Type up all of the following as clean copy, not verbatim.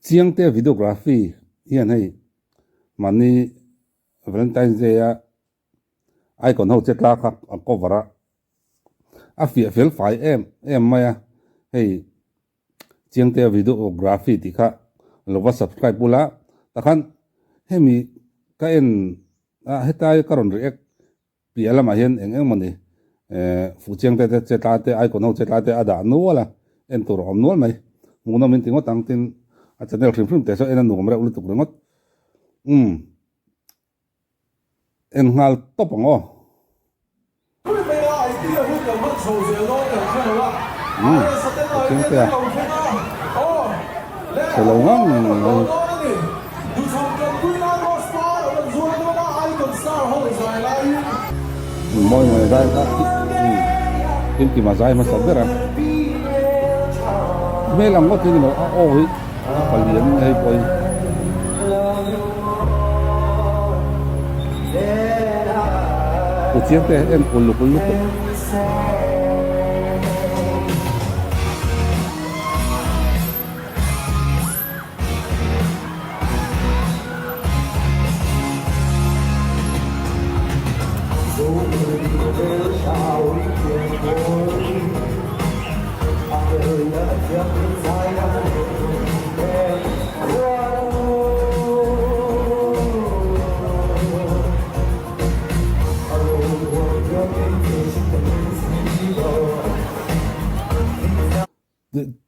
Chiangte videography hian hei mahni Valentine's Day a icon ho che tla kha a cover a, a fiah fel fai em em mai a, hei Chiangte videography tih kha lo va subscribe ula takhan hemi ka en a hetlai ka rawn react Piah lamah hian eng eng mawni Fuhchiangte te che tla te icon ho che tla te a dah nual a, en tur a awm nual mai. Hmuhnawm in ti ngawt ang tin a channel hrim hrim teh saw en a nuam reuh lutuk ringawt. Umm en nghal tawp ang aw. Umm Fuhchiangtea chhe lo ngang mai. Mawi mawi zai kha Kimkima zai hmasa ber a, hmel ang ngawt hi ni lo a aw hi a palian hei pawh hi. Ku chiang te en uluk lutuk.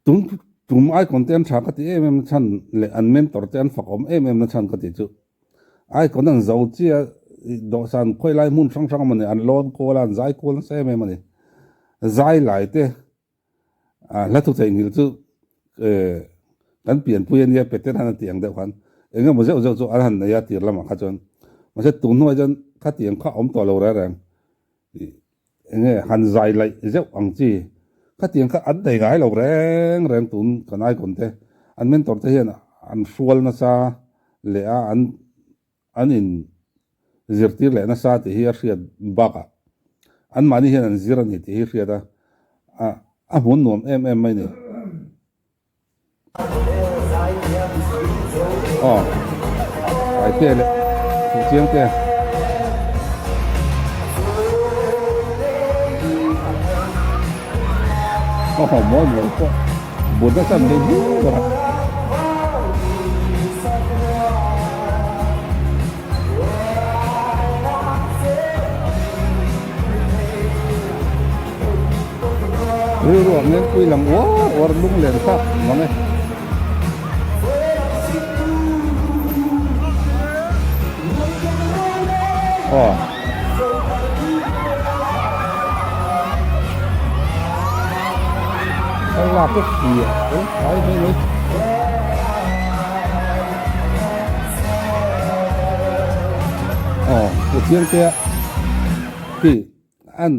Tum tum icon te an tha ka ti em em na chhan leh an mentor te an fak awm em em na chhan ka ti chu icon an zo chiah dawhsan khawi lai hmun hrang hrang emawni an lawn kual a an zai kual nasa em em a ni zai lai te ah hla thu theihnghilh chu eh kan pianpui ania Peter han a tih ang deuh khan eng emaw zeuh zeuh chu an han nei a tir lamah kha chuan mahse tun hnuah chuan khatiang kha a awm tawh lo reng reng. Eng nge han zai laih zeuh ang chi khatiang kha an nei ngai lo reng reng tun kan icon te an mentor te hian an hrual nasa leh a an an in zirtir leh nasa tih hi a hriat bakah an mahni hian an zir a ni tih hi hriat a a hmun nuam em em mai ni. Aw Taite leh Fuhchiang te. Aw mawi mawi pawh but nasa an nei viau ber a. Rilru ah Ngengpui lang uar uar lung len thlak mang e. Aw. Thlalak ka hria fel fai mai mai. Aw, pu Chiangtea khi an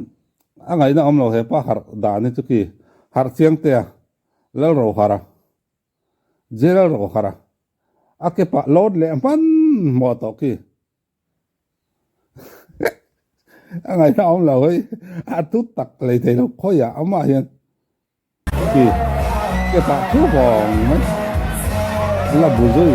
A ngaihna awm lo hepa harh dan hi chu khi harh chiang te a, Lalro harh a, Jelalro harh a, a ke pah load leh hman hmawh tawh khi a ngaihna awm lo hei a tu tak lei thei lo khawiah amah hian khi ke pah thu vawng mai la bu zui.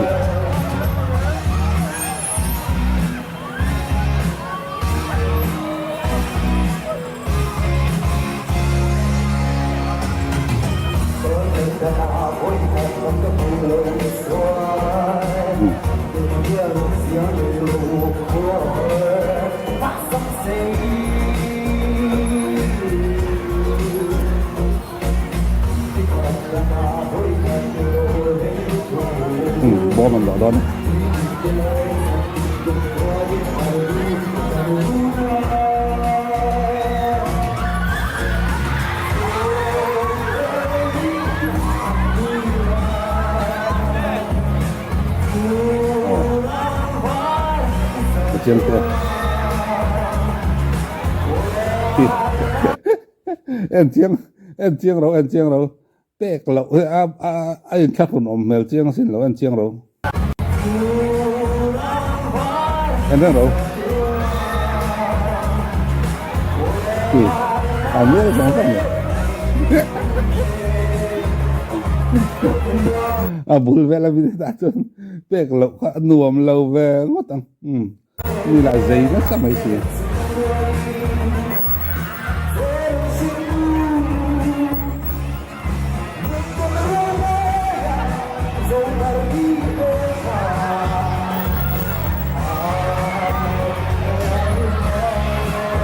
Bawm an dawh dawn a. En chiang en chiang ro en chiang ro pek loh hi a a a inthlahrun awm hmel chiang asin lo en chiang ro en reng ro a nual vang vang A bul vel a mi hetah chuan pek loh kha a nuam lo ve ngawt ang. Umm mi lah zei nasa mai si.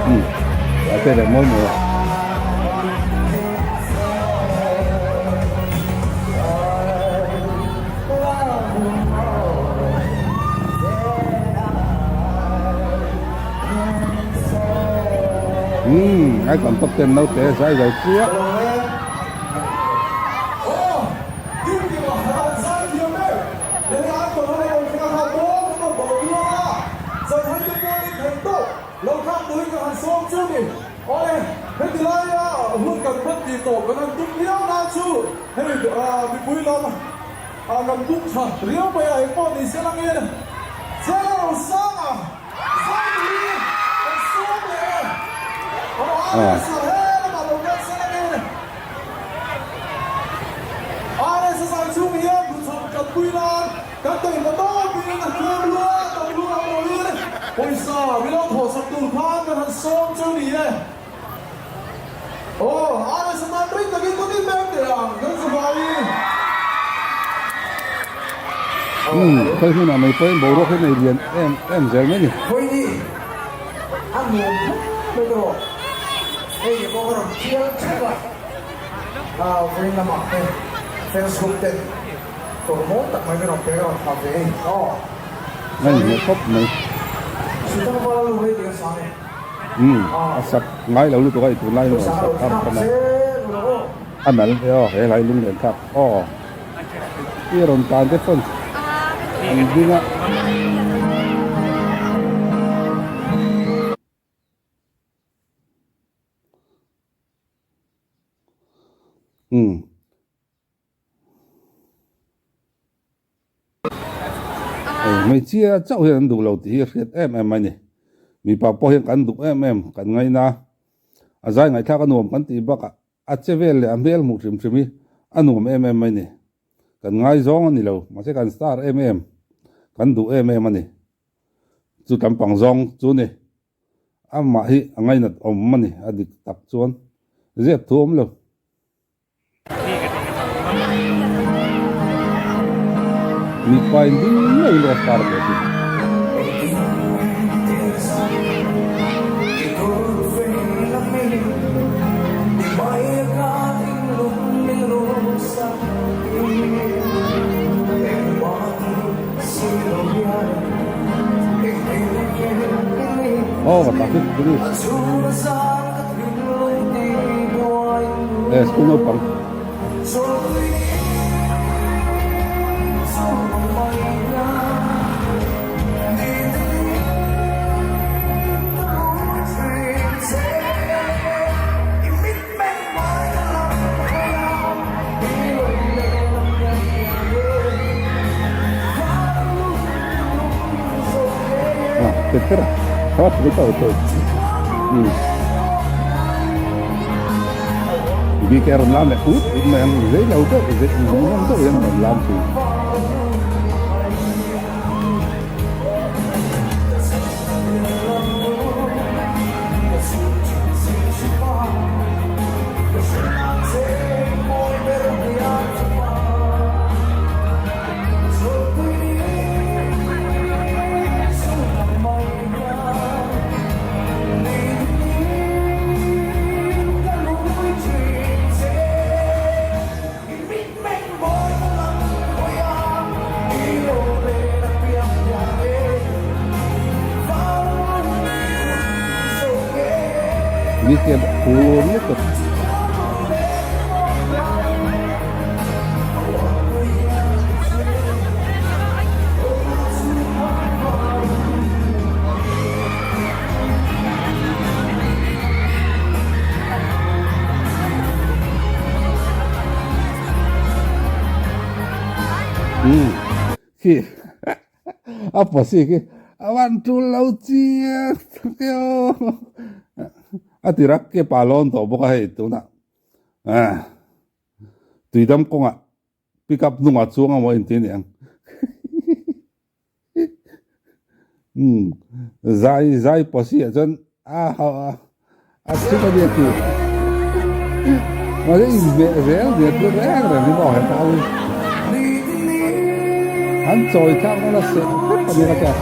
Umm a te leh mawi mawi a. Umm ai kan top ten naute zai zo chiah. Umm khawi hmunah mai pawhin boruak hi nei lian em em zel mai a ni. A inhmeh khawp mai. Umm a sak ngai lo lutuk a i tunlai in a rawn sak thar khan a a nal e aw he hlai lung len thlak aw i rawn tan te pawn an ding a. Umm. Hmeichhia chauh hian an duh lo tih hi a hriat em em mai ni. Mipa pawh hian kan duh em em kan ngaina a, a zai ngaihthlak a nuam kan tih bakah a che vel leh a hmel hmuh hrim hrim hi a nuam em em mai ni. Kan ngaizawng a ni lo, mahse kan star em em, kan duh em em a ni. Chu tlampang zawng chu ni. Amah hi a ngainat awm a ni, a dik tak chuan zep thu awm lo. Mipa in ding ngei lawk par teh sin. Aw ka traffic police. Eh school naupang. Bike a rawn lam leh ut ut mai ang zei lo deuh zei ngam deuh hian a rawn lam thin. Weekend phur lutuk. Umm khi a pawsi khi a van tul lo chiang tak e aw a ti rak ke pa lawn tawh bawk a hei tunah ah tuidam kawngah. Pick up hnungah chuang amaw inti a ni ang. Umm zai zai pawh si ah chuan a a chhuk a nia ti. Mahse inhmeh zel nia chu reng reng hi maw he pa hi. An chawi thlak nana seh hrep a nia ka tia.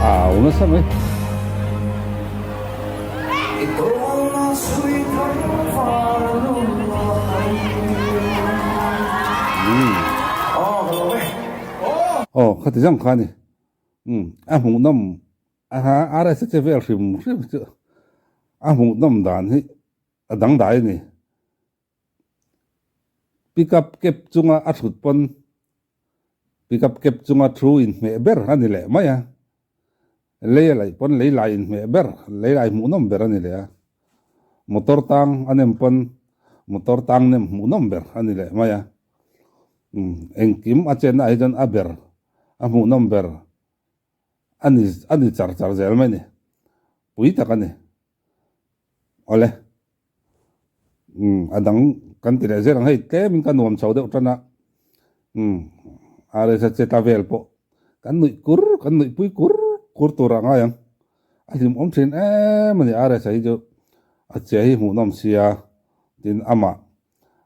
Au nasa mai. Aw khati zawng kha a ni. Umm a hmuhnawm aha RSA che vel hrim hrim chu a hmuhnawm dan hi a dangdai a ni. Pick up cab chunga a thut pawn pick up cab chunga thu inhmeh ber a ni leh mai a, lei a laih pawn lei lai inhmeh ber lei lai hmuhnawm ber a ni leh a, motor tang a nem pawn motor tang nem hmuhnawm ber a ni leh mai a, umm engkim a chenna ah hi chuan a ber a hmuhnawm ber a ni a ni char char zel mai a ni, pui tak a ni. Awle umm a dang kan ti leh zel ang hei tlemin ka nuam chho deuh tan a umm RSA che ta vel pawh kan nuih kur kan nuih pui kur kur tur ah ngai ang a hlimawm thin em a ni RSA hi chu a che hi hmuhnawm sia tin amah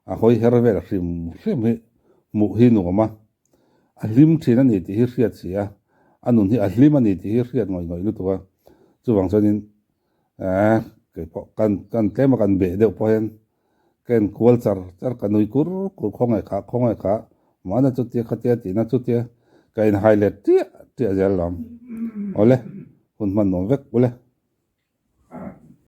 a hawi her vel hrim hrim hi hmuh hi nuam a a hlim thin a ni tih hi hriat si a a nun hi a hlim a ni tih hi hriat ngawih ngawih lutuk a chuvang chuanin Eeh keipawh kan kan tlem a kan beh deuh pawh hian ka en kual char char ka nui kur kur khawngaih kha khawngaih kha mahna chutia khatia tihna chutia ka inhai let tiah tiah zel lo awle hun hman nuam vek ule.